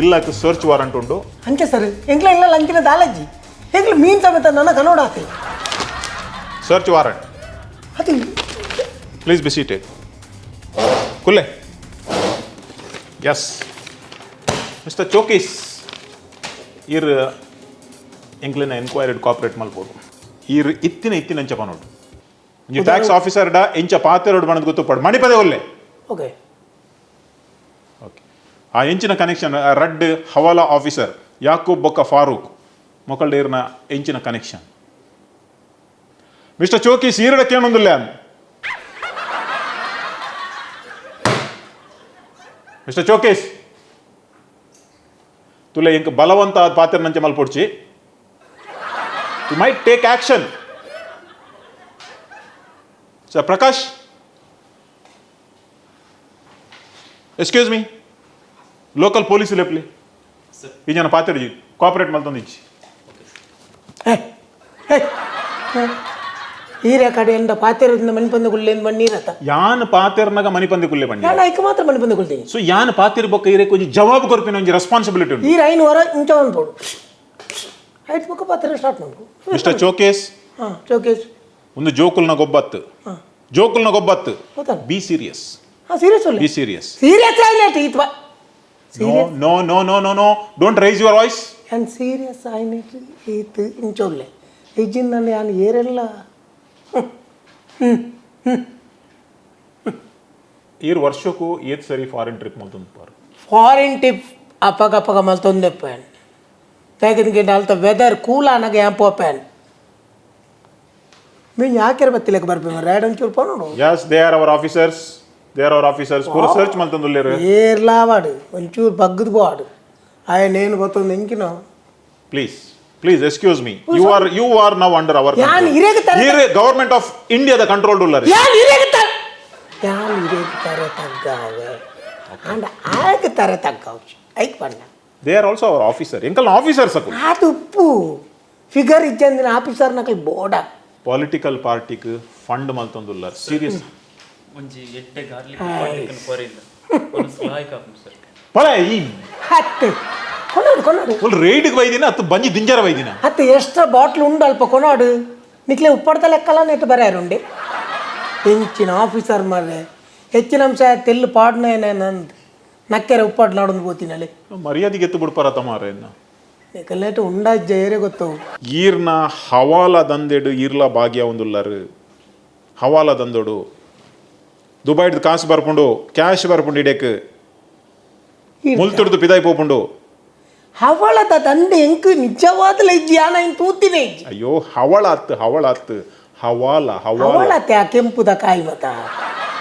ಇಲ್ಲಕ್ಕೆ search warrant ಉಂಡು. ಅಂಚೆ sir, ಎಂಕ್ಲ ಇಲ್ಲ ಲಂಚಿನ ದಾಲಜ್ಜಿ, ಎಂಕ್ಲ ಮೀನ್ ಸಮೇತ ನನ್ನ ಕನ್ನಡ ಆತೆ. Search warrant. ಅದು. Please be seated. ಕುಲ್ಲೆ. S mister ಚೋಕೀಸ್, ಇರ್ ಎಂಕ್ಲೆನ ಎನ್ಕ್ವೈರಿಡ್ ಕೋಆಪರೇಟ್ ಮಲ್ಪೋಡು. ಈರ್ ಇತ್ತಿನ ಇತ್ತಿನ ಎಂಚ ಪನೋಡು, ಒಂಜಿ ಟ್ಯಾಕ್ಸ್ ಆಫೀಸರ್ ಡ ಎಂಚ ಪಾತೆರೋಡು ಬಣದ್ ಗೊತ್ತುಪಡು. ಮಣಿಪದೆ ಒಲ್ಲೆ. ಓಕೆ. ಓಕೆ, ಆ ಎಂಚಿನ ಕನೆಕ್ಷನ್? ರಡ್ಡ್ ಹವಾಲಾ ಆಫೀಸರ್ ಯಾಕೂಬ್ ಬೊಕ್ಕ ಫಾರೂಕ್ ಮೊಕಲ್ಡೇರ್ನ ಎಂಚಿನ ಕನೆಕ್ಷನ್? ಮಿಸ್ಟರ್ ಚೋಕೀಸ್, ಈರಡ ಕೇಳೊಂದಿಲ್ಲ. ಮಿಸ್ಟರ್ ಚೋಕೀಸ್, ತುಲೆ ಇಂಕ್ ಬಲವಂತ ಪಾತ್ರ ನಂಚೆ ಮಲ್ಪೊಡ್ಚಿ. You might take action. Sir Prakash, excuse me, local police ಲೆಪ್ಲಿ. ಈ ಜನ ಪಾತ್ರ ಕೋಆಪರೇಟ್ ಮಲ್ತೊಂದು ಇಜ್ಜಿ. ಏ ಏ ಈರೆ ಕಡೆಯಿಂದ ಪಾತೆರದಿಂದ ಮಣಿಪಂದ ಗುಳ್ಳೆಂದು ಮಣ್ಣೀರತ್ತ. ಯಾನ್ ಪಾತೆರ್ನಗ ಮನಿಪಂದಿ ಕುಲ್ಲೆ ಬಂಡಿ. ನಾನು ಐಕ್ ಮಾತ್ರ ಮಣಿಪಂದ ಕುಲ್ತೀನಿ. ಸೊ ಯಾನ್ ಪಾತೆರ್ ಬೊಕ್ಕ ಈರೆ ಒಂಜಿ ಜವಾಬ್ ಕೊರ್ಪಿನ ಒಂಜಿ ರೆಸ್ಪಾನ್ಸಿಬಿಲಿಟಿ ಉಂಡು. ಈರ 5 ವಾರ ಇಂಚ ಅನ್ಬೋದು, ಐದು ಬೊಕ್ಕ ಪಾತ್ರೆ ಸ್ಟಾರ್ಟ್ ಮಾಡ್ಕೊ. ಮಿಸ್ಟರ್ ಚೋಕೇಸ್. ಹಾಂ, ಚೋಕೇಶ್. ಒಂದು ಜೋಕುಲ್ನ ಗೊಬ್ಬತ್ತು, ಜೋಕುಲ್ನ ಗೊಬ್ಬತ್ತು. ಗೊತ್ತಲ್ಲ. Be serious. ಹಾಂ, ಸೀರಿಯಸ್ ಬಿ ಒಳ್ಳೆ. ಸೀರಿಯಸ್. ಸೀರಿಯಸ್ ಆಯ್ತು ಈತ್ವ. No, no, no, no, no, no, don't raise your voice. ನಾನು ಸೀರಿಯಸ್ ಆಯ್ತು ಈತ್ ಇಂಚೊಲ್ಲೆ ಇಜ್ಜಿಂದ ನಾನು ಏರೆಲ್ಲ. ಈರ್ ವರ್ಷಕ್ಕೂ ಏತ್ ಸರಿ ಫಾರಿನ್ ಟ್ರಿಪ್ ಮಲ್ತೊಂದು ಪಾರು? ಫಾರಿನ್ ಟಿಪ್ ಅಪ್ಪಗ ಅಪ್ಪಗ ಮಲ್ತೊಂದೆ ಪ್ಯಾನ್ ತೇಗದಿಗೆ ಅಲ್ತ ವೆದರ್ ಕೂಲ್ ಆನಾಗ ಯಾಂಪೋ ಪ್ಯಾನ್ ಮೀನ್ ಯಾಕೆರ ಬತ್ತಿಲಕ್ಕೆ ಬರ್ಪೆ ರ್ಯಾಡ್ ಒಂಚೂರು ಪೋನು. Yes, they are our officers, they are our officers. ಪೂರ ಸರ್ಚ್ ಮಲ್ತೊಂದುಲ್ಲೇರು. ಏರ್ಲಾವಾಡು, ಒಂಚೂರು ಬಗ್ಗದು పోవాడు ఆయన నేను పోతుంది ఇంకిన. Please, please, excuse me, you are now under our ಯಾನ್ ಇರೆಗ್ ತರ- ಗವರ್ಮೆಂಟ್ ಆಫ್ ಇಂಡಿಯಾದ ಕಂಟ್ರೋಲ್ ಉಲ್ಲರ್. ಯಾನ್ ಇರೆಗ್ ತರ, ಯಾನ್ ಇರೆಗ್ ತರ ತಗ್ಗಾವೆ ಅಂಡ್ ಆಯಕ್ ತರ ತಗ್ಗಾవచ్చు ಐಕ್ ಪಣ್ಣ. They are also our officer. ಎಂಕಲ್ನ officers ಅಕು. ಅದು ಉಪ್ಪು ಫಿಗರ್ ಇಜ್ಜಂದಿನ ಆಫೀಸರ್ ನಕಲ್ ಬೋಡ. ಪೊಲಿಟಿಕಲ್ ಪಾರ್ಟಿಗ್ ಫಂಡ್ ಮಲ್ತೊಂದುಲ್ಲರ್, ಸೀರಿಯಸ್. ಒಂಜಿ ಎಡ್ಡೆ ಗಾರ್ಲಿಕ್ ಪಾರ್ಟಿಕಲ್ ಕೊರಿಲ್ಲ ಒಂದು ಸಹಾಯಕ ಆಪುಂಡು ಸರ್. ಪಳೆ ಈ. ಹತ್ತು ಕೊನಾಡು ಕೊನಾಡು. ಫುಲ್ ರೈಡ್ಗೆ ಬೈದಿನ ಅತ್ತು ಬಂಜಿ ದಿಂಜರ ಬೈದಿನ. ಹತ್ತು ಎಕ್ಸ್ಟ್ರಾ ಬಾಟ್ಲ್ ಉಂಡು ಅಲ್ಪ ಕೊನಾಡು. ನಿಕ್ಲೆ ಉಪ್ಪಡ್ತ ಲೆಕ್ಕಲ ನೆಟ್ಟು ಬರೆಯಾರುಂಡೆ. ಹೆಂಚಿನ ಆಫೀಸರ್ ಮಾರ್ರೆ, ಹೆಚ್ಚಿನ ಅಂಶ ತೆಲ್ಲು ಪಾಡ್ನ ನಂದು ನಕ್ಕೆರೆ ಉಪ್ಪಾಡು ನಾಡೊಂದು ಪೋತಿನಲ್ಲಿ. ಮರ್ಯಾದೆಗೆ ಎತ್ತು ಬಿಡ್ಪಾರ ತಮಾರ ಇನ್ನ. ನಿಕಲ್ನೇಟು ಉಂಡಾಜ್ಜ ಏರೆ ಗೊತ್ತವು. ಈರ್ನ ಹವಾಲ ದಂದೆಡು ಈರ್ಲ ಭಾಗ್ಯ ಒಂದುಲ್ಲರು. ಹವಾಲ ದಂದೋಡು ದುಬೈಡ್ ಕಾಸು ಬರ್ಪುಂಡು, ಕ್ಯಾಶ್ ಬರ್ಪುಂಡು, ಇಡೇಕ್ ಮುಲ್ತುಡ್ದು ಪಿದಾಯ್ ಪೋಪುಂಡು. ಹವಳದ ದಂಡೆ ಎಂಕ್ ನಿಜವಾದ ಇಜ್ಜಿ, ಯಾನ ಇನ್ ತೂತಿನೇ ಇಜ್ಜಿ. ಅಯ್ಯೋ, ಹವಳ ಅತ್ತು, ಹವಳ ಅತ್ತು, ಹವಾಲ, ಹವಾಲ. ಹವಳತೆ ಆ ಕೆಂಪುದ ಕಾಯಿ ಮತ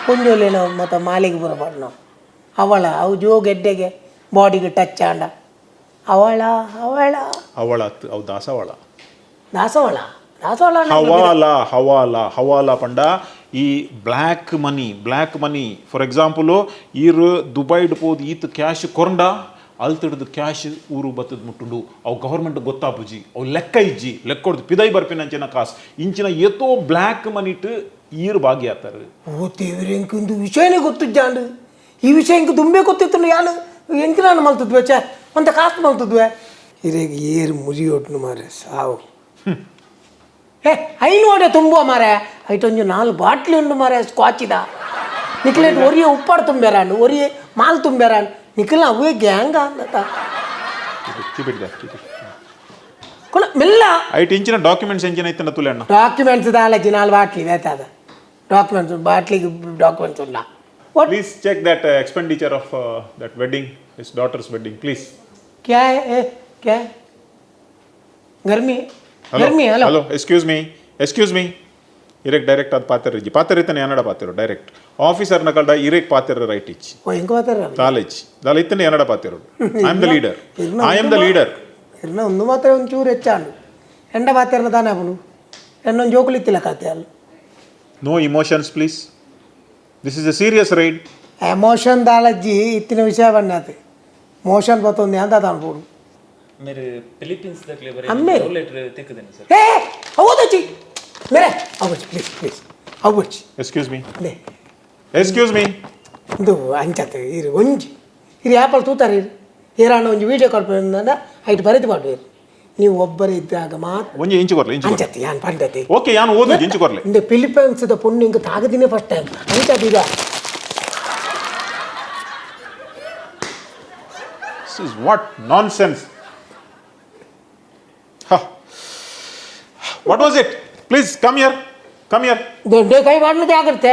ಪುಂಜೋಲೇನೋ ಮತ ಮಾಲಿಗೆ ಬರಬಾರ್ದು ಹವಳ. ಅವು ಜೋ ಗೆಡ್ಡೆಗೆ ಬಾಡಿಗೆ ಟಚ್ ಆಂಡ ಹವಳ ಹವಳ. ಹವಳ ಅತ್ತು, ಅವು ದಾಸವಾಳ. ದಾಸವಾಳ, ದಾಸವಾಳ ಅಂದ್ರೆ. ಹವಾಲ, ಹವಾಲ, ಹವಾಲ ಪಂಡ ಈ black money, black money. For example, ಈರ್ ದುಬೈಡ್ ಪೋದು ಈತ್ ಕ್ಯಾಶ್ ಕೊರಂಡ ಅಲ್ತಿಡ್ದು ಕ್ಯಾಶ್ ಊರು ಬತ್ತದ ಮುಟ್ಟುಂಡು. ಅವು ಗೌರ್ಮೆಂಟ್ ಗೊತ್ತಾಪುಜಿ, ಅವು ಲೆಕ್ಕ ಇಜ್ಜಿ. ಲೆಕ್ಕೊಡ್ದು ಪಿದೈ ಬರ್ಪಿನಂಚಿನ ಕಾಸು. ಇಂಚಿನ ಏತೋ ಬ್ಲ್ಯಾಕ್ ಮನಿಟ್ ಈರ್ ಭಾಗಿ ಆತಾರೆ. ಓ ದೇವ್ರೆ, ಎಂಕ್ ಇಂದು ವಿಷಯನೇ ಗೊತ್ತಿಜ್ಜಾಂಡು. ಈ ವಿಷಯ ಎಂಕ್ ದುಂಬೆ ಗೊತ್ತಿತ್ತು. ಯಾನು ಎಂಕ್ ನಾನು ಮಲ್ತದ್ವೆ, ಛೇ, ಒಂತ ಕಾಸು ಮಲ್ತದ್ವೆ. ಇರೇಗ ಏರು ಮುರಿಯೋಟ್ನು ಮಾರೆ ಸಾವು. ಏ ಐನೋಡೆ ತುಂಬುವ ಮಾರೆ, ಐಟೊಂಜಿ ನಾಲ್ ಬಾಟ್ಲಿ ಉಂಡು ಮಾರೆ ಸ್ಕ್ವಾಚಿದ. ನಿಕ್ಲೇಟ್ ಒರಿಯ ಉಪ್ಪಾಡು ತುಂಬೇರಾನ್, ಒರಿಯೆ ಮಾಲ್ ತುಂಬೇರಾನ್. ನಿಖಿಲ್ ಅವೇ ಗ್ಯಾಂಗ್ ಅಂದತ. ಕೊಲ ಮೆಲ್ಲ. ಐಟ್ ಇಂಚಿನ ಡಾಕ್ಯುಮೆಂಟ್ಸ್ ಎಂಚಿನ ಇತ್ತಿನ ತುಲೆ ಅಣ್ಣ. ಡಾಕ್ಯುಮೆಂಟ್ಸ್ ದಾಲಜಿ, ನಾಲ್ ಬಾಟ್ಲಿ ವೇತಾದ ಡಾಕ್ಯುಮೆಂಟ್ಸ್, ಬಾಟ್ಲಿಗೆ ಡಾಕ್ಯುಮೆಂಟ್ಸ್ ಉಂಡ ಒಟ್. Please check that expenditure of that wedding, his daughter's wedding, please. क्या है? ए, क्या है? गर्मी है, गर्मी है, hello. Hello, excuse me, excuse me. ಇರೆಕ್ direct ಅದು ಪಾತೆರ ಇಜ್ಜಿ. ಪಾತೆರ ಇತ್ತನೆ ಎನ್ನಡ ಪಾತೆರು. ಡೈರೆಕ್ಟ್ ಆಫೀಸರ್ನ ಕಲ್ಡ ಇರೆಕ್ ಪಾತೆರ ರೈಟ್ ಇಚ್ಚಿ. ಓ ಎಂಕ ಮಾತಾರ? ಕಾಲೇಜ್ ದಾಲ ಇತ್ತನೆ ಎನ್ನಡ ಪಾತೆರು. I am the leader, I am the leader. ಇರ್ನ ಒಂದು ಮಾತ್ರ ಒಂಚೂರು ಹೆಚ್ಚಾಂಡು ಎಂಡ ಪಾತೆರ್ನ ತಾನೇ ಅವನು ಎನ್ನೊಂದು ಜೋಕುಲಿತ್ತಿಲ್ಲ ಕತೆ ಅಲ್ಲ. No emotions, please. This is a serious raid. Emotion ದಾಲಜ್ಜಿ, ಇತ್ತಿನ ವಿಷಯ ಬಣ್ಣಾತೆ ಮೋಷನ್ ಬತ್ತೊಂದು ಅಂತ ಅನ್ಬೋದು. ಮೇರೆ ಫಿಲಿಪೀನ್ಸ್ ದಕ್ಲೆ ಬರೀ ಅಮ್ಮೆ. ಲವ್ ಲೆಟರ್ ತಿಕ್ಕದೇನೆ ಸರ್. ಏ ಹೌದಚ್ಚಿ ಮೇರೆ, ಅವಚ್ಚಿ, ಪ್ಲೀಸ್ ಪ್ಲೀಸ್, ಅವಚ್ಚಿ. Excuse me. ಅದೇ. Excuse me. ಇದು ಅಂಚತೆ ಇರು ಒಂಜಿ ಇರು ಆಪಲ್ ತೂತಾರೆ ಇರು. ಏರಾಣ ಒಂಜಿ ವೀಡಿಯೋ ಕಾಲ್ ಪಂಡ ಐಟ್ ಬರೆದು ಪಾಡ್ವೇರು ನೀವು ಒಬ್ಬರೇ ಇದ್ದಾಗ ಮಾತ್ರ. ಒಂಜಿ ಇಂಚು ಕೊರ್ಲೆ, ಇಂಚು ಕೊರ್ಲೆ. ಅಂಚತ್ತಿ ಯಾನ್ ಪಂಡತಿ. ಓಕೆ, ಯಾನ್ ಓದು, ಇಂಚು ಕೊರ್ಲೆ. ಇಂದು ಫಿಲಿಪೈನ್ಸ್ದ ಪೊಣ್ಣು ಇಂಕ ತಾಗದಿನೇ ಫಸ್ಟ್ ಟೈಮ್ ಅಂಚ. This is what nonsense. What was it? Please come here, come here. ದೊಡ್ಡ ಕೈ ಮಾಡಲು ಜಾಗ್ರತೆ.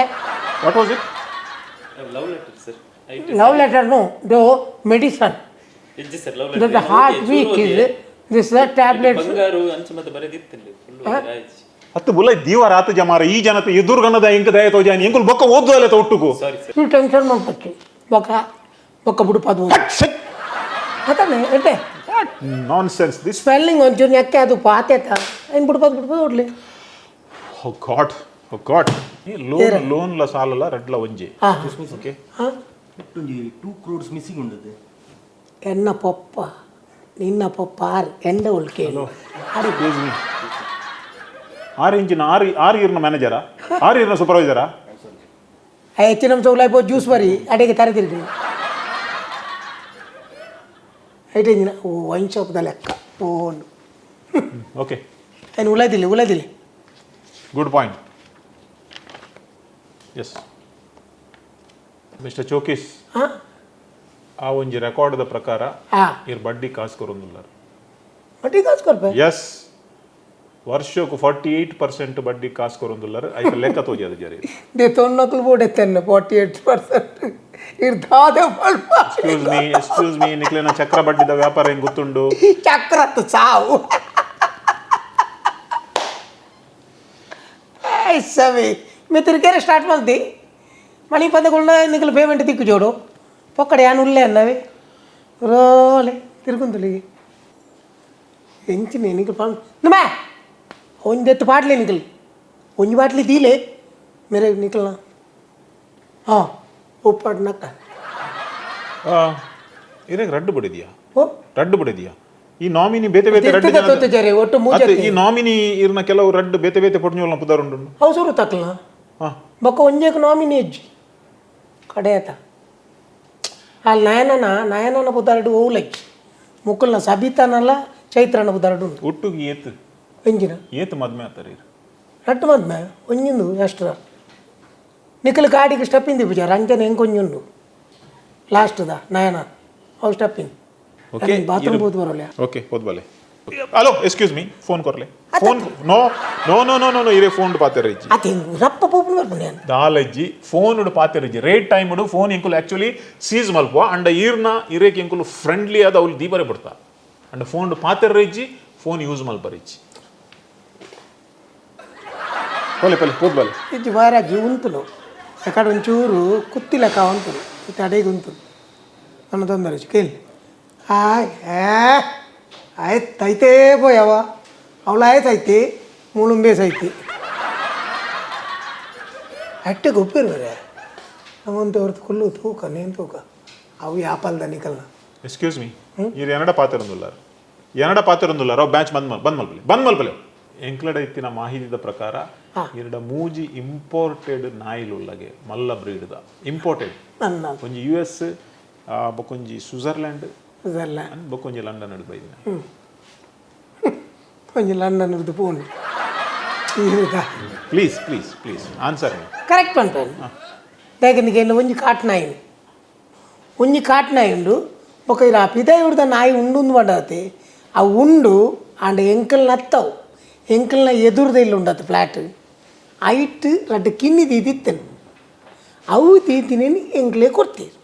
What was it? Love letter sir. Love ಲೆಟರ್ನು ದೋ ಮೆಡಿಸನ್. ಇಜ್ಜಿ sir, love the letter. Heart weak is this tablets. ಬಂಗಾರು ಅಂಚ ಮತ್ತೆ ಬರೆದಿತ್ತಿಲ್ಲ ಫುಲ್ ಆಯ್ತು. ಹತ್ತು ಬುಲ ದೀವ ರಾತ ಜಮಾರ ಈ ಜನತೆ ಎದುರುಗಣ್ಣದ ಎಂಕ ದಯ ತೋಜಾನಿ ಎಂಕುಲ್ ಬೊಕ್ಕ ಓದ್ದು ಅಲ್ಲ ಒಟ್ಟುಗು. Sorry sir. ನೀವು ಟೆನ್ಷನ್ ಮಾಡ್ಪಚ್ಚಿ, ಬೊಕ್ಕ ಬೊಕ್ಕ ಬುಡುಪಾದು ಅತನೆ ಎಟ್ಟೆ. What nonsense this. Spelling ಒಂಚೂರು ನೆಕ್ಕೆ ಅದು ಪಾತೆತ ಏನು ಬಿಡ್ಬೋದು ಬಿಡ್ಬೋದು ಹೊಡ್ಲಿ. ಓ ಗಾಡ್, ಓ god. Loan loan ಲ ಸಾಲಲ ರಡ್ಲ ಒಂಜಿ. ಹಾಂ. ಓಕೆ. ಹಾಂ. ಒಂಜಿ 2 ಕ್ರೋಡ್ಸ್ ಮಿಸ್ಸಿಂಗ್ ಉಂಡದು. ಎನ್ನ ಪೊಪ್ಪ ನಿನ್ನ ಪೊಪ್ಪ ಆರ್ ಎಂಡ ಉಳ್ಕೆ. ಎಕ್ಸ್ಕ್ಯೂಸ್ ಮೀ, ಆರು ಇಂಚಿನ ಆರು ಆರು ಇರ್ನ ಮ್ಯಾನೇಜರಾ, ಆರು ಇರ್ನ ಸೂಪರ್ವೈಸರಾ? ಹೆಚ್ಚಿನ ಅಂಶ ಜ್ಯೂಸ್ ಬರಿ ಅಡಿಗೆ ತರದಿರ್ತೀನಿ ಐಟ್ ಇಂಜಿನ ಓ ವೈನ್ ಶಾಪ್ದ ಲೆಕ್ಕ ಓ. ಓಕೆ. ಏನು ಉಳದಿಲ್ಲ ಉಳದಿಲ್ಲ. Good point. Yes, mister ಚೋಕಿಸ್. ಹಾಂ. ಆ ಒಂಜಿ ರೆಕಾರ್ಡ್ದ ಪ್ರಕಾರ ಹಾಂ. ಇರ್ ಬಡ್ಡಿ ಕಾಸು ಕೊರೊಂದುಲ್ಲಾರ. ಬಡ್ಡಿ ಕಾಸು ಕೊರ್ಪೆ. ಎಸ್, ವರ್ಷಕ್ಕೆ 48% ಬಡ್ಡಿ ಕಾಸು ಕೊರೊಂದುಲ್ಲಾರ. ಐತ ಲೆಕ್ಕ ತೋಜಿ ಜರಿ. ದೆ ತೊನ್ನೊಕ್ಲು ಬೋಡೆತ್ತನ್ನ 48% ಇರ್ದಾದೆ. Excuse me, excuse me, ನಿಕ್ಲೆನ ಚಕ್ರ ಬಡ್ಡಿದ ವ್ಯಾಪಾರ ಹೆಂಗ್ ಗೊತ್ತುಂಡು? ಚಕ್ರತ್ತು ಸಾವು ಸವಿ ಮಿತ್ರಕೆರೆ ಸ್ಟಾರ್ಟ್ ಮಾಡ್ತಿ ಮಣಿ ಪದಗುಳ್ನ ನಿಕಲು ಪೇಮೆಂಟ್ ತಿಕ್ಕು ಜೋಡು ಪೊಕ್ಕಡೆ ಯಾನ್ ಉಲ್ಲೆ ಅನ್ನವಿ ರೋಲೆ ತಿರುಗುಂದುಲಿಗೆ ಎಂಚಿನ ನಿಕಲ್ ಪಾಡ್ ನಮೇ ಒಂದೆತ್ತು ಪಾಡ್ಲೆ ನಿಕಲ್ ಒಂಜಿ ಬಾಟ್ಲಿ ದೀಲೆ ಮೇರೆ ನಿಕಲ್ನ ಹಾಂ ಉಪ್ಪಾಡು ನಕ್ಕ. ಇರೇಗ್ ರಡ್ಡು ಬಡಿದ್ಯಾ? ಓ. ರಡ್ಡು ಬಡಿದ್ಯಾ? ಈ ನಾಮಿನಿ ಬೇತೆ ಬೇತೆ ರಡ್ಡು ತಿರ್ತದ ಜನದ- ತೋತೆ ಒಟ್ಟು ಮೂಜೆ. ಅತ್ತೆ, ಈ ನಾಮಿನಿ ಇರ್ನ ಕೆಲವು ರಡ್ಡು ಬೇತೆ ಬೇತೆ ಪೊಟ್ನೋಲ್ನ ಪುದರ್ ಉಂಡು. ಅವು ಸುರು ತಕ್ಲ. ಹಾ. ಬೊಕ್ಕ ಒಂಜೆಕ್ ನಾಮಿನಿ ಅಜ್ಜಿ ಕಡೆಯತ ಅಲ್ಲಿ ನಯನನ ನಯನನ ಪುದರ್ಡು ಓಲಕ್ಕಿ ಮುಕ್ಕಲ್ನ ಸಬಿತಾನಲ್ಲ ಚೈತ್ರನ ಪುದರ್ಡು ಉಂಟು. ಒಟ್ಟುಗೆ ಏತ್? ಎಂಜಿನ? ಏತ್ ಮದ್ಮೆ ಆತಾರೆ ಇರ್? ರಟ್ಟು ಮದ್ಮೆ ಒಂಜಿಂದು ಅಷ್ಟರ ನಿಖಲ್ ಗಾಡಿಗೆ ಸ್ಟೆಪ್ಪಿಂದಿ ಪೂಜೆ ರಂಜನ್ ಹೆಂಗೆ ಒಂಜುಂಡು ಲಾಸ್ಟ್ದ ನಯನ ಅವು ಸ್ಟೆಪ್ಪಿಂಗ್ ಓಕೆ. ಬಾತ್ರೂಮ್ ಹೋದ್ ಬರೋಲ್ಲ. ಓಕೆ, ಹೋದ್ ಬಲೆ. Hello, excuse me, phone ಕೊರ್ಲೆ phone. No no no no no no, ಇರೇ ಫೋನ್ ಪಾತೆರ ಇಜ್ಜಿ. ಅತಿ ರಪ್ಪ ಪೋಪುನ ಬರ್ಪುಂಡು ನಾನು. ದಾಲಜ್ಜಿ ಫೋನ್ ಪಾತೆರಿಜ್ಜಿ. Rate time phone ಎಂಕುಲು ಆಕ್ಚುಲಿ ಸೀಸ್ ಮಲ್ಪುವ ಅಂಡ ಈರ್ನ ಇರೇಕ್ ಎಂಕುಲು ಫ್ರೆಂಡ್ಲಿ ಆದ ಅವ್ಲು ದೀಪರೆ ಬಿಡ್ತಾ ಅಂಡ ಫೋನ್ ಪಾತೆರ ಇಜ್ಜಿ, ಫೋನ್ ಯೂಸ್ ಮಲ್ಪರಿಜ್ಜಿ. ಪಲೆ ಪಲೆ ಹೋದ್ ಬಲೆ. ಇಜ್ಜಿ ಮಹಾರಾಜಿ ಉಂತುಲು ಅಕಡೆ ಒಂಚೂರು ಕುತ್ತಿಲಕ ಉಂತುಲು ಇತ್ತೆ ಅಡೆಗೆ ಉಂತುಲು ನನ್ನ ತೊಂದರೆ ಕೇಳಿ ಹಾಯ್ ಏ ಆಯ್ತು ಐತೇ ಪೋಯವ ಅವಳು ಆಯ್ತು ಐತಿ ಮುಳುಂಬೇಸ್ ಐತಿ ಅಟ್ಟೆ ಗೊಪ್ಪಿರು ಬರೇ ನಮ್ಮಂತ ಅವ್ರದ್ದು ಕುಲ್ಲು ತೂಕ ನೇನು ತೂಕ ಅವು ಯಾಪಲ್ದ ನಿಕಲ್ನ. ಎಕ್ಸ್ಕ್ಯೂಸ್ ಮೀ, ಇರ್ ಎನ್ನಡ ಪಾತೆರೊಂದುಲ್ಲಾರ, ಎನ್ನಡ ಪಾತೆರೊಂದುಲ್ಲಾರ. ಅವು ಬ್ಯಾಚ್ ಬಂದ್ ಬಂದ್ ಮಲ್ಪಲೆ, ಬಂದ್ ಮಲ್ಪಲೆ. ಎಂಕ್ಲಡ ಇತ್ತಿನ ಮಾಹಿತಿದ ಪ್ರಕಾರ ಇರಡ ಮೂಜಿ ಇಂಪೋರ್ಟೆಡ್ ನಾಯಿಲುಲ್ಲಗೆ, ಮಲ್ಲ ಬ್ರೀಡ್ದ ಇಂಪೋರ್ಟೆಡ್. ನನ್ನ ಒಂಜಿ ಯು ಎಸ್, ಬೊಕೊಂಜಿ ಸ್ವಿಟ್ಜರ್ಲ್ಯಾಂಡ್, ಇದೆಲ್ಲ. ಬೊಕೊಂಜಿ ಲಂಡನ್ ಬೈದಿನ. ಒಂಜಿ ಲಂಡನ್ ಹಿಡ್ದು ಪೋನು ಇದಾ. Please please please answer me. Correct ಪನ್ಪೇನು ದಾಯೆ ಒಂಜಿ ಕಾಟ್ ನಾಯಿ, ಒಂಜಿ ಕಾಟ್ ನಾಯಿ ಉಂಡು. ಬೊಕ ಇರ ಪಿದಾಯಿ ಉಡ್ದ ನಾಯಿ ಉಂಡು ಪಂಡತಿ ಅವು ಉಂಡು ಆಂಡ ಎಂಕಲ್ನ ಅತ್ತವು ಎಂಕಲ್ನ ಎದುರುದ ಇಲ್ಲಿ ಉಂಡತ್ತು ಫ್ಲ್ಯಾಟ್ ಐಟ್ ರಡ್ಡ್ ಕಿನ್ನಿ ದೀದಿತ್ತನು ಅವು ದೀತಿನೇನು ಎಂಕ್ಲೇ ಕೊಡ್ತೀರು.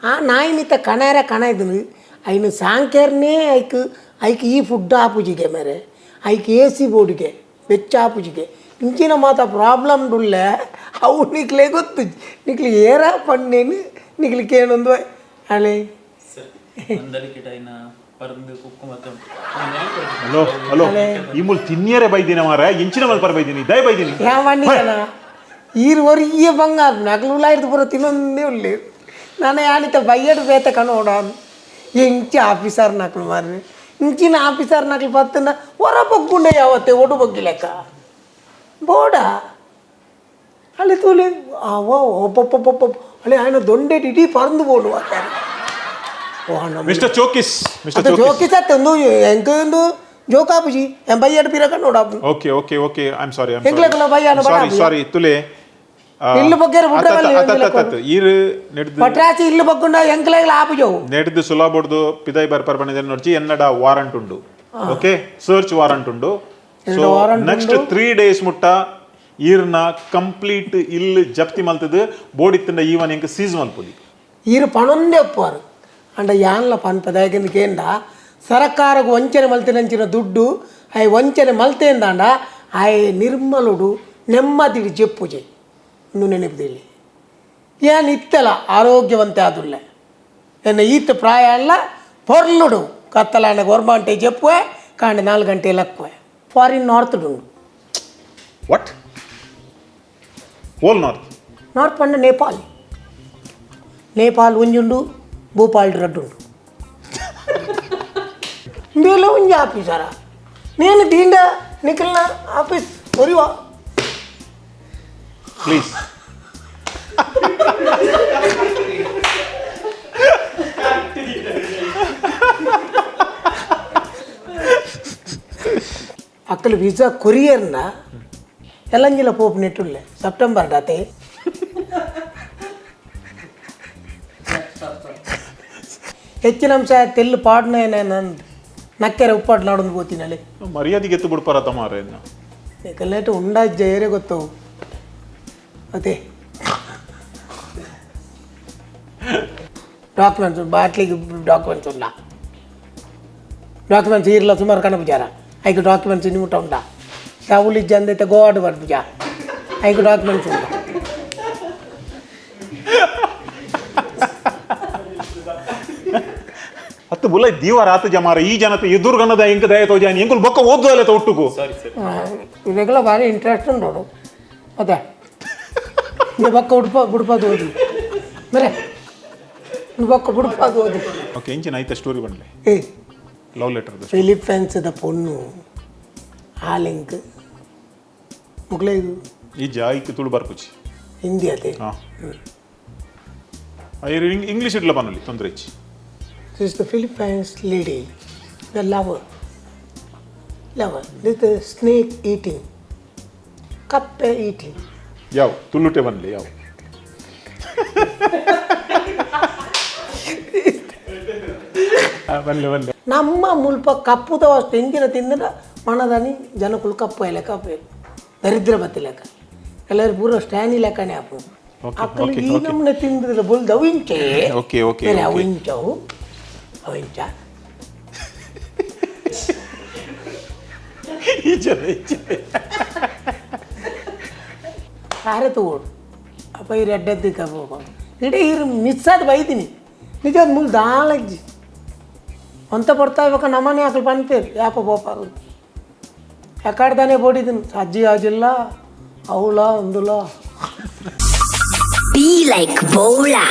ಆ ನಾಯಿ ಮಿತ್ತ ಕಣಾರ ಕಣ ಇದ್ದನು ಐನು ಸಾಂಕೇರ್ನೇ ಐಕ್ ಐಕ್ ಈ ಫುಡ್ ಆಪುಜಿಗೆ ಮೇರೆ ಐಕ್ ಎ ಸಿ ಬೋರ್ಡಿಗೆ ಬೆಚ್ಚ ಆಪುಜಿಗೆ ಇಂಚಿನ ಮಾತ ಪ್ರಾಬ್ಲಮ್ ಉಳ್ಳೆ. ಅವು ನಿಕ್ಲೆ ಗೊತ್ತು ನಿಕ್ಲೆ ಏರ ಪಣ್ಣೇನು ನಿಕ್ಲೆ ಕೇನೊಂದು ಅಲೆ. ಸರ್ ನಂದಲಿಕೆ ಐನ ಪರಂದು ಕುಕ್ಕು ಮತ್ತೆ ಉಂಟು. ಹಲೋ ಹಲೋ, ಈ ಮೂಲ ತಿನ್ನಿಯರೇ ಬೈದಿನ ಮಾರ ಎಂಚಿನ ಮಲ್ಪರ ಬೈದಿನಿ ದಯ ಬೈದಿನಿ. ಯಾ ಮಂಡಿಕನ ಈರು ಒರಿಯ ಬಂಗಾರ ನಕಲು ಉಳ್ಳಾಯ್ದು ಪೂರ ತಿನ್ನೊಂದೇ ಉಳ್ಳಿ ನಾನು ಯಾನಿತ ಬೈಯಡು ಬೇತ ಕಣೋಡ ಎಂಚಿ ಆಫೀಸರ್ ನಕಲು ಮಾರ್ರೆ ಇಂಚಿನ ಆಫೀಸರ್ ನಕಲು ಪತ್ತನ ಹೊರ ಬಗ್ಗುಂಡೆ ಯಾವತ್ತೆ ಒಡು ಬಗ್ಗಿ ಲೆಕ್ಕ ಬೋಡ ಅಲ್ಲಿ ತೂಲೆ ಅವ ಒಬ್ಬೊಬ್ಬೊಬ್ಬ ಅಲ್ಲಿ ఆయన ದೊಂಡೆ ಇಡೀ ಪರಂದು ಬೋಡು ಆತಾರೆ. Mister ಚೋಕಿಸ್, mister ಅದು ಚೋಕಿಸ್. ಜೋಕಿ ಸತ್ತೆ ಒಂದು ಎಂಕ ಒಂದು ಜೋಕಾಪುಜಿ ಎಂ ಬಯ್ಯಡ್ ಪಿರಕ ನೋಡಾಪು. Okay okay okay, I am sorry, I ಎಂಕ್ಲೆಗ್ಲ ಬಯ್ಯನ ಸಾರಿ. ಬಡ. ಸಾರಿ ತುಲೆ. ಇಲ್ಲು ಬಗ್ಗೆರ ಬುಡ್ರೆ ಬಲ್ಲಿ ಎಂಕ್ಲೆ. ಈರು ನೆಡ್ದು ಪಟ್ರಾಚಿ ಇಲ್ಲು ಬಗ್ಗುಂಡ ಎಂಕ್ಲೆಗ್ಲ ಆಪುಜವು. ನೆಡ್ದು ಸುಲಾಬೋಡ್ದು ಪಿದಾಯಿ ಬರ್ಪರ್ ಬಣ್ಣಿದೆ ನೋಡ್ಚಿ. ಎನ್ನಡ ವಾರಂಟ್ ಉಂಡು, okay? Search warrant ಉಂಡು. ಸೊ ಎನ್ನಡ warrant next ಉಂಡು. 3 ಡೇಸ್ ಮುಟ್ಟ ಈರ್ನ ಕಂಪ್ಲೀಟ್ ಇಲ್ಲು ಜಪ್ತಿ ಮಲ್ತದು ಬೋಡಿತ್ತಂಡ ಈವನ್ ಎಂಕ್ ಸೀಸ್ ಮಲ್ಪುಲಿ. ಈರು ಪಣೊಂದೇ ಒಪ್ಪುವಾರು ಅಂಡ ಯಾನ್ಲ ಪನ್ಪದಾಗಿನ ಕೇಂಡ ಸರಕಾರకు ವಂಚನೆ ಮಲ್ತಿನಂಚಿನ ದುಡ್ಡು ಆಯ್ ವಂಚನೆ ಮಲ್ತೇಂದಾಂಡ ಆಯ್ ನಿರ್ಮಲುಡು ನೆಮ್ಮದಿಡಿ ಜೆಪ್ಪುಜೆ ಇಂದು ನೆನಪುದಿಲ್ಲಿ. ಏನ್ ಇತ್ತಲ ಆರೋಗ್ಯವಂತೆ ಆದುಲ್ಲೆ ಎನ್ನ ಈತ ಪ್ರಾಯ ಅಲ್ಲ ಪೊರ್ಲುಡು ಕತ್ತಲಾಂಡ ಗೊರ್ಮಾಂಟೆ ಜೆಪ್ಪುವೆ ಕಾಂಡೆ 4 ಗಂಟೆ ಲಕ್ಕುವೆ ಫಾರಿನ್ ನಾರ್ತ್ ಉಂಡು. What whole north? North ಪಂಡ ನೇಪಾಲ್, ನೇಪಾಲ್ ಒಂಜುಂಡು, ಭೂಪಾಲ್ ರಡ್ಡುಂಡು. ಇಂದೆಲ್ಲ ಒಂಜಿ ಆಫೀಸರ నేను దీండ ನಿಖಲ್ನ ಆಫೀಸ್ ಒರಿವಾ. ಪ್ಲೀಸ್. ಅಕ್ಕಲು ವೀಸಾ ಕೊರಿಯರ್ನ ಎಲ್ಲಂಜಿಲ ಪೋಪ್ ನೆಟ್ಟುಲ್ಲೆ ಸೆಪ್ಟೆಂಬರ್ ಡಾತೆ. ಹೆಚ್ಚಿನ ಅಂಶ ತೆಲ್ಲು ಪಾಡ್ನ ನಂದು ನಕ್ಕೆರೆ ಉಪ್ಪಾಡು ನಾಡೊಂದು ಗೋತಿನಲ್ಲಿ. ಮರ್ಯಾದೆಗೆ ಎತ್ತು ಬಿಡ್ಪಾರ ತಮಾರೆ. ನಿಖಲ್ನೇಟು ಉಂಡಾಜ್ಜ ಏರೆ ಗೊತ್ತವು ಅದೇ ಡಾಕ್ಯುಮೆಂಟ್ಸ್ ಬಾಟ್ಲಿಗೆ ಡಾಕ್ಯುಮೆಂಟ್ಸ್ ಉಂಡ, ಡಾಕ್ಯುಮೆಂಟ್ಸ್ ಇರಲ್ಲ ಸುಮಾರು ಕಣಪುಜಾರ ಐಕ್ ಡಾಕ್ಯುಮೆಂಟ್ಸ್ ಇನ್ನು ಮುಟ್ಟ ಉಂಡ ಶಾವುಲಿ ಜಂದೈತೆ ಗೋವಾಡ್ ಬರ್ಪುಜ ಐಕ್ ಡಾಕ್ಯುಮೆಂಟ್ಸ್ ಉಂಡ. ಹತ್ತು ಬುಲ ದೀವ ರಾತ ಜಮಾರ ಈ ಜನತೆ ಎದುರುಗಣ್ಣದ ಎಂಕ ದಯ ತೋಜಾನಿ ಎಂಕುಲು ಬೊಕ್ಕ ಓದ್ದು ಅಲ್ಲ ಒಟ್ಟುಗು. Sorry sir. ಇದಕ್ಕೆಲ್ಲ ಭಾರಿ ಇಂಟ್ರೆಸ್ಟ್ ಉಂಟು ನೋಡು. ಅದೇ ಇದು ಬೊಕ್ಕ ಉಡುಪ ಬುಡುಪಾದು ಓದಿ ಮರೆ ಇದು ಬೊಕ್ಕ ಬುಡುಪಾದು ಓದಿ. ಓಕೆ, ಇಂಚಿನ ಐತೆ ಸ್ಟೋರಿ ಬಂಡ್ಲೆ. ಏ ಲವ್ ಲೆಟರ್. ಫಿಲಿಪೈನ್ಸ್ದ ಪೊಣ್ಣು ಆ ಲಿಂಕ್ ಮುಗ್ಲೇ ಇದು. ಈ ಜಾಯ್ಕ್ ತುಳು ಬರ್ಪುಚಿ. ಹಿಂದಿ ಅದೇ. ಹಾ, ಇಂಗ್ಲೀಷ್ ಇಡ್ಲ ಪನ್ನೊಲಿ, ತೊಂದರೆ ಇಚ್ಚಿ. This is the Philippines lady, the lover. Lover. This is the snake eating. Kappe eating. ಯಾವ ತುಳುಟೆ ಬನ್ಲಿ ಯಾವ. ಬನ್ಲಿ ಬನ್ಲಿ. ನಮ್ಮ ಮುಲ್ಪ ಕಪ್ಪುದ ವಸ್ತು ಎಂಜಿನ ತಿಂದಿನ ಮಣದಾನಿ ಜನಕುಲು ಕಪ್ಪು ಲೆಕ್ಕ ಕಪ್ಪು ದರಿದ್ರ ಬತ್ತಿ ಲೆಕ್ಕ ಎಲ್ಲರೂ ಪೂರ ಸ್ಟ್ಯಾನಿ ಲೆಕ್ಕನೇ ಅಪ್ಪು. ಅಕ್ಕಲು ಈ ನಮ್ಮನೆ ತಿಂದಿಲ್ಲ ಬೊಲ್ದು ಅವು ಇಂಚೆ. Okay, okay, ಬೇರೆ ಅವು okay. ಇಂಚವು ಅವು ಇಂಚ. ಈ ಜನ ಈ ಜನ. ಸಾರೆ ತಗೋಡು ಅಪ್ಪ ಈ ರೆಡ್ಡದ್ದು ಕಬ್ಬು ಇಡೀ ಇರು ಮಿಸ್ ಆದ ಬೈತೀನಿ ನಿಜ ಮುಲ್ ದಾಲಜ್ಜಿ ಅಂತ ಪಡ್ತಾ ಇವಾಗ ನಮ್ಮನೆ ಹಾಕಲು ಪನ್ಪೇರು ಯಾಪ ಬೋಪಾರು ಎಕ್ಕಡ್ದಾನೆ ಬೋಡಿದ್ದೀನಿ ಸಜ್ಜಿ ಆಜಿಲ್ಲ ಅವಳ ಒಂದುಲ. Be like Bola.